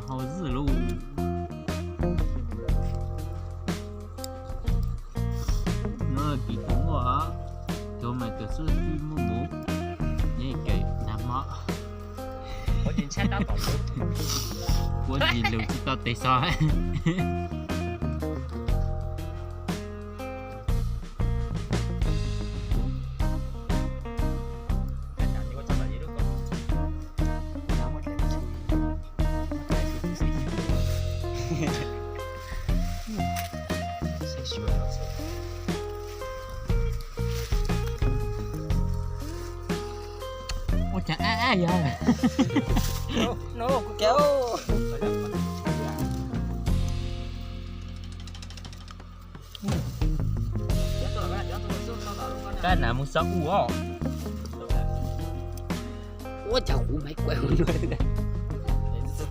Hau zwj lug. Nub kis tus muaj, tus mas tus xub xwb muaj mus, neb kev nag hmo. Kuv tsis lug tsis tau tes xov. Ua cas ab ab yog. Kab nas mus xav ua os. Ua cas kuv maiv kuaj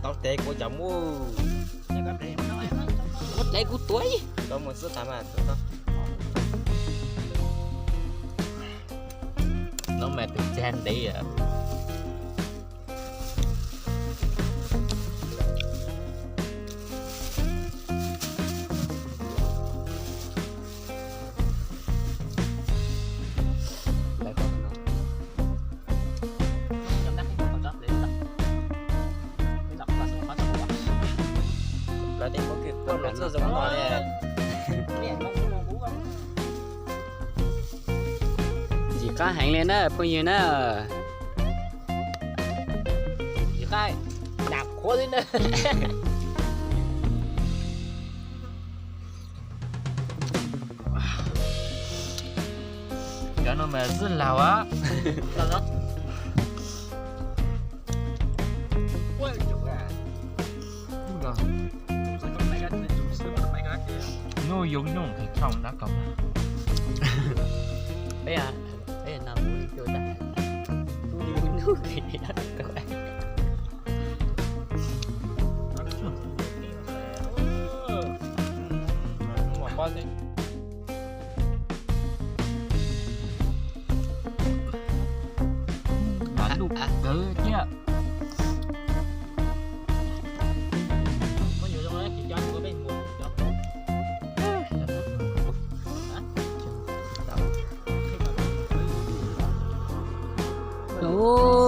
tau tes kuv cov muaj. Ua dlej kuv tuav ib. Tau mus xwb tas mas. No mas tus tsag ntev. Ntxim qab heev li na phooj ywg na. Ntxim qab, dam qhuav li na. Cov no mas zwj laug a. Nub yoov nyooj nqis tshooj dab kaum. Peb, peb no mus ib cuj tag. Nub yoov nyooj nqis dab kaum. Mas luj kawg thiab.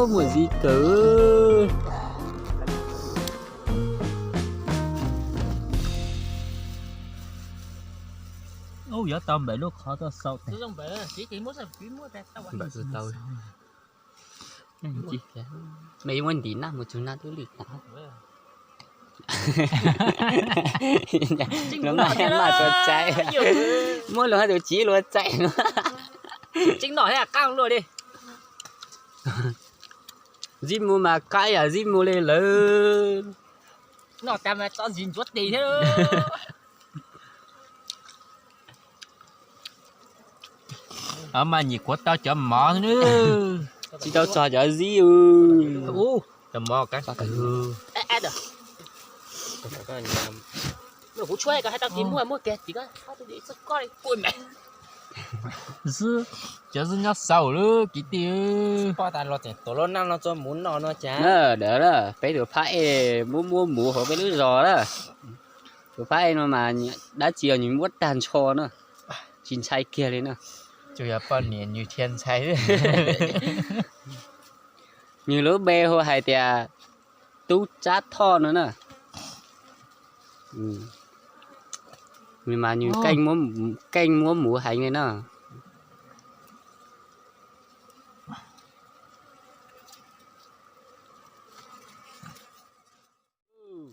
Muaj zib kawg. Ub, yuav tau npawm lub qhov tuaj xaus. Npawm tsis tau. Mej yuav muab ntim naj mus tsug naj tub li tas. Luag maj maj tuav txais, muab luag tus txiv luag txais no. Tseeb no thiab qab luaj li. Zib mus mas qab yam zib mus li lawm. Noj tas mas tso zis ntsuav tes thiab. Mas nyim kuav tau cov mov xwb. Tsis tau txog cov zib. Cov mov qab kawg. Kuv tshuab koj hais tau kev muag muag kiag tim koj, xwb cov xwb nyob xaus lub kiv tij. Poj tas los tseem tuav lub naj no txua muv noj no cas. Dawm, peb tus phab ej muab muab muv hauv peb lub zos na. Tus phab ej no mas dab tsi nws muab tag nrho na, tsis ntshai kiag li na. Tsuas yog poj niam nws thiaj ntshai. Nws lub npe hu hais tias Tub Tsab Thoj no na. Nws mas nws keej muab muv heev li na.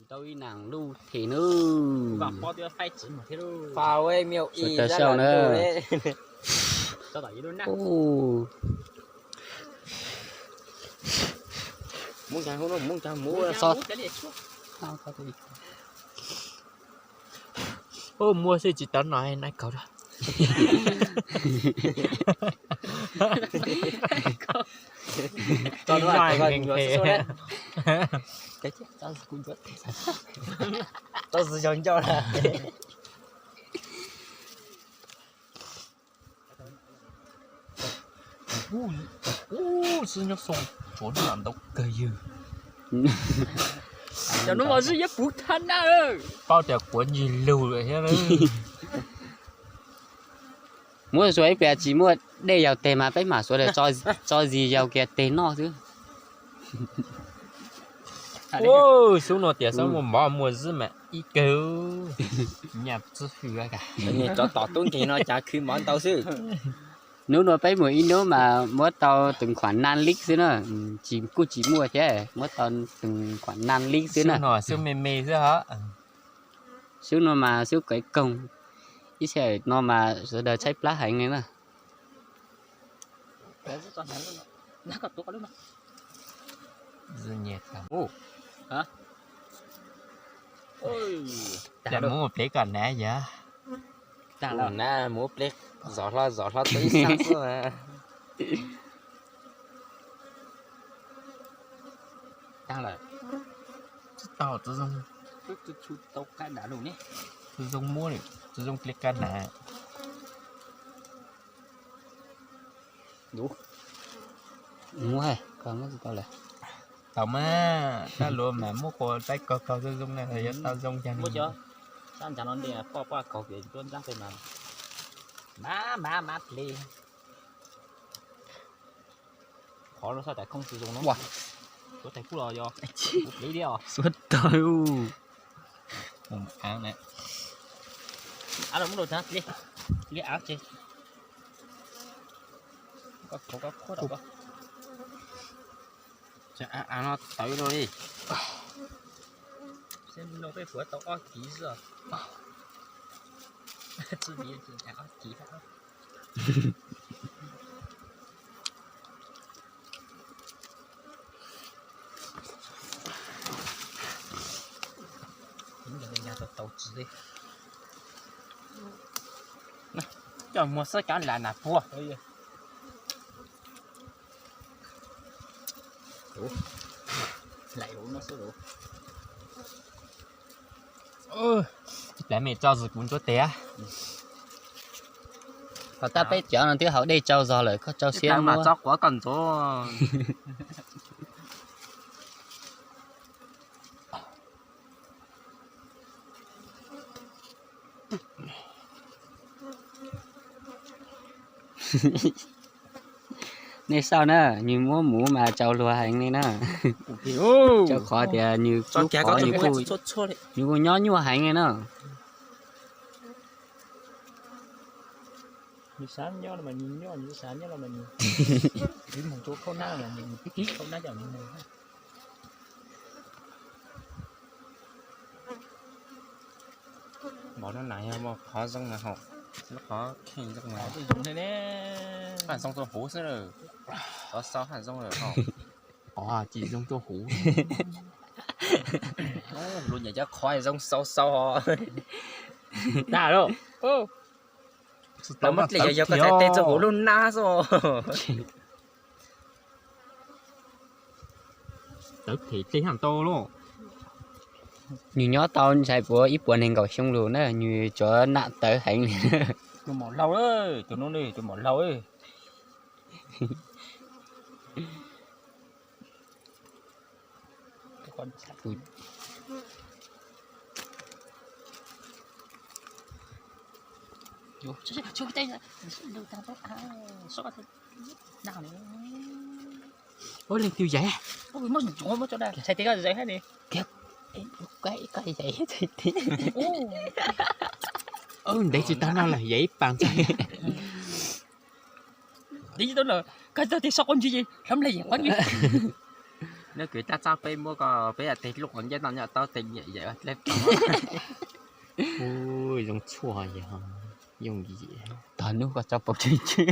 Tau ib nag lub them nawb. Sawv daws saib na. Ub, muaj xwb tsis tau noj nai kaug. Tau zis yog ncauj na. Ub, xwb nyob xoo tsuav noj ntau kawg yws. Cov hnub no zib yeej puv thaj nab. Paub tias quav ntsis lug lawm thiab. Muab xuas ib pliag tsis muaj dej yaus teg mas peb mam xuas daws tso zis yaus kiag teg noj xwb. Xub no tias xub muaj mov muaj zib mas ib kawg. Nyaj txib fwj. Cov tom tub nkeeg no cas khwv mov ntau xwb. Hnub no peb mus ib hnub mas muab tau tus khuam nan lib xwb na, tsis kuj tsis muaj thiab, muab tau tus khuam nan lib xwb na. Xub me me xwb hos. Xub no mas xub kawv koog, ib txhia no mas sawv daws tshaib plab heev li na. Muab plev kom nav yog. Nav muab plev zov hlo zov hlo tau ib sab xwb. Tag lawm. Tsis tau, tsis zoo. Tsis zoo muab, tsis zoo plev kab nav. Muab, koj muab tsis tau lawm. Tau mas, tab luag mas muab qua paib kaug kaug zoo zoo na, yuav tau zoo yag. Sab ncav no poj poj kaug pem nruab ntxab pem mas. Mab mab mab plev. Qhov no sab tais khoob tsis zoo no. Suav tais kub los yog, kuv plev thiab os. Suav tais. Av los muab rau tag, plev av ces. Koj qhuav koj qhuab rau koj. Av no tawv rau li. Seb no peb puav tau ob kiv xwb. Txij li ob kiv. Tau tau tsis li. Coj muag xab kav lam nas puag. Lam me tso zis kuv ntsuab tes. Tom tab peb cov no twb haus dej tsau zog lawm, koj tsau siab mas tso quav koj ntxuav. Nej saib na, nws muab muv mas tsaus luag heev li na. Rau qhov tias nws, nws kuj nyob nyuaj heev li na. Mov no na yog muaj qhov zoo na hauv, qhov kheej zoo na. Haj zoo tuaj huv xwb, xov xau haj zoo lawm hauv. Tsis zoo tuaj huv. Luag nyiam cov qhov zoo xau xau os. Dag lauj. Tau muab dlej yog yog koj txhais tes txog huv lub nab xwb. Tawv phem dlej haj tau lauj. Nws nyob tau ntshai puas ib puas nees nkaum xyoo lawm na, nws tsuas nam tawv heev li. Tus maum laug, tus no tus maum laug. Ua leej twg yaim? Ntev tsis tau no lawm, yaim ib pas ntxaig. Neb kwv tab txaj peb muab ko peb tes luj qhov nceb no nyob tau tes nyiam yaim dleb. Zoo tshuaj yog yooj yim. Tog nub koj tso pau tswb tswb.